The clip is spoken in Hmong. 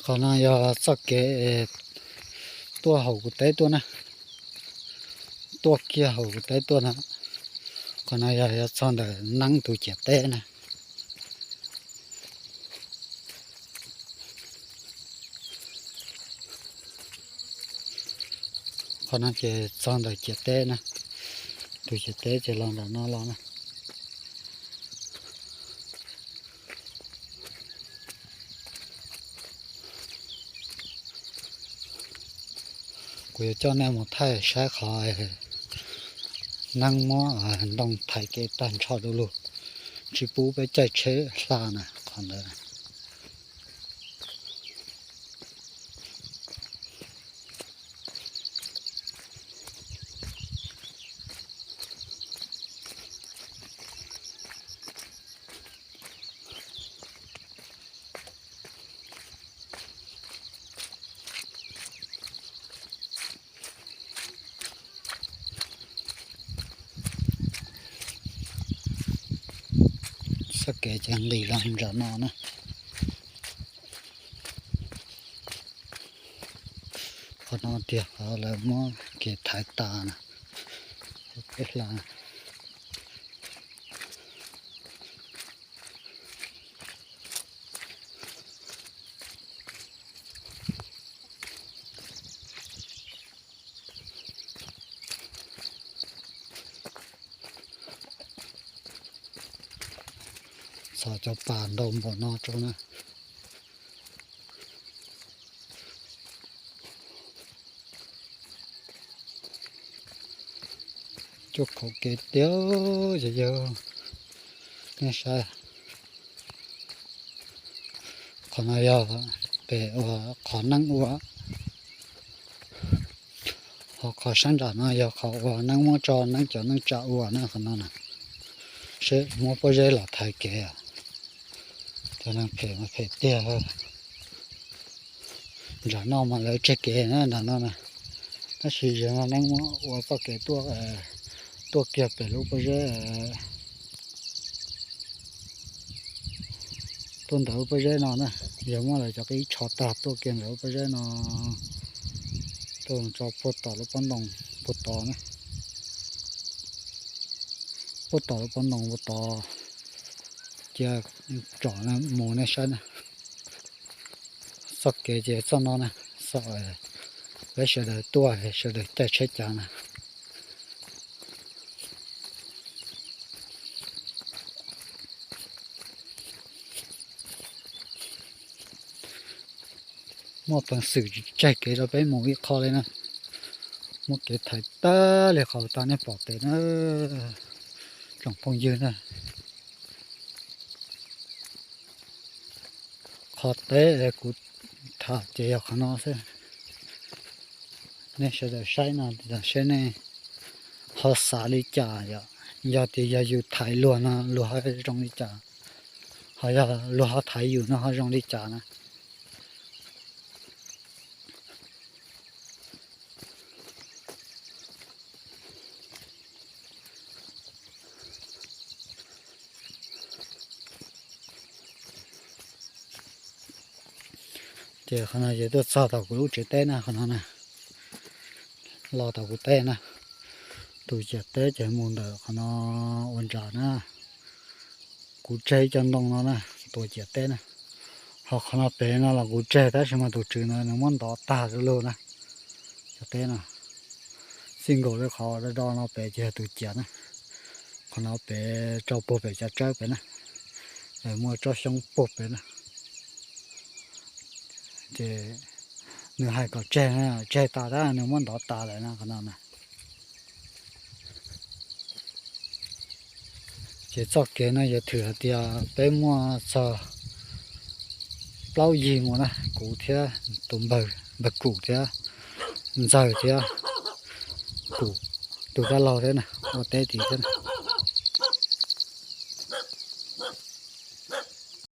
Qhov no yog txoj kev tuaj hauv kuv teb tuaj na, tuaj kiag hauv kuv teb tuaj na. Qhov no yog yuav txog ntawm Neeb tus ciam teb na. Qhov no ces txog ntawm ciam teb na, tus ciam teb ces los nram no los na. Kuv yuav coj nej mus thaij saib qhov neeb muab ntoo thaiv kev tag nrho du lug, tsis pub peb caij tsheb hla na qhov ntawd. Txoj kev ces nqis los nram no na. Qhov no tiag qhov lawv muab kev thaiv tas na, peb hla. Txhos cov pas ntau npaum no rau na. Cuaj kaum kev tiag yog yog nej saib. Qhov no yog pem uas qhov neeb ua, ho qhov sab nram no yog qhov uas neeb muab tso neeb cov neej tsa ua na qhov no na. Seb muab pob zeb los thaiv kev, cov neeg phem mas phem tiag. Nram no mas lawv tseg kev na nram no na, tab sis yog no neeb muab ua txoj kev tuaj, tuaj kiag pem lub pob zeb, tuaj ntawm lub pob zeb no na. Yog muab lawv cov qib tsho tag tuaj kiag ntawm lub pob zeb no, tuaj tso puag tom lub pob ntoo puag tod na, puag tom lub pob ntoo puag tod. Cia tsom mus nej saib na. Txoj kev ces txoj no na, peb sawv daws tuaj sawv daws caij tsheb cav na. Muaj peev xwm tseg kev rau peb mus ib qho li na. Muab kev thaiv tag li qhov uas nej pom pem na, tsoom phooj ywg na. Qhov teb kuv tham ces yog qhov no xwb. Nej sawv daws saib no seb nej ho xav li cas yom? Yog tias yog yus thaiv luag no luag ho zoo li cas, ho yog luag ho thaiv yus no ho zoo li cas na? Ces qhov no ces tuaj txog tom kuv lub tsev teb na, qhov no na, los tom kuv teb na. Tus ciam teb ces mus ntawm qhov no ua ntsas na. Kuv tseg ib co ntoo no na, tus ciam teb na. Ho qhov no pem no los kuv tseg tab sis mas tus tswv ntawd nws muab ntov tag lug na. Cov teb no, txij nkaus li qhov do do no pem ces yog tus ciam na. Qhov no pem rau puag pem cov tsawb pem na, muaj tsob xyoob puag pem na. Ces nws hais kom tseg, tseg tas tab nws muab ntov tas lawm na qhov no na. Ces txoj kev no yuav thwm hais tias peb muaj txog plaub yig mus na, kuv thiab tus npawg, npawg Kum thiab ntxawg thiab Kum tus dab laug thiab na, ua teb tid thiab na.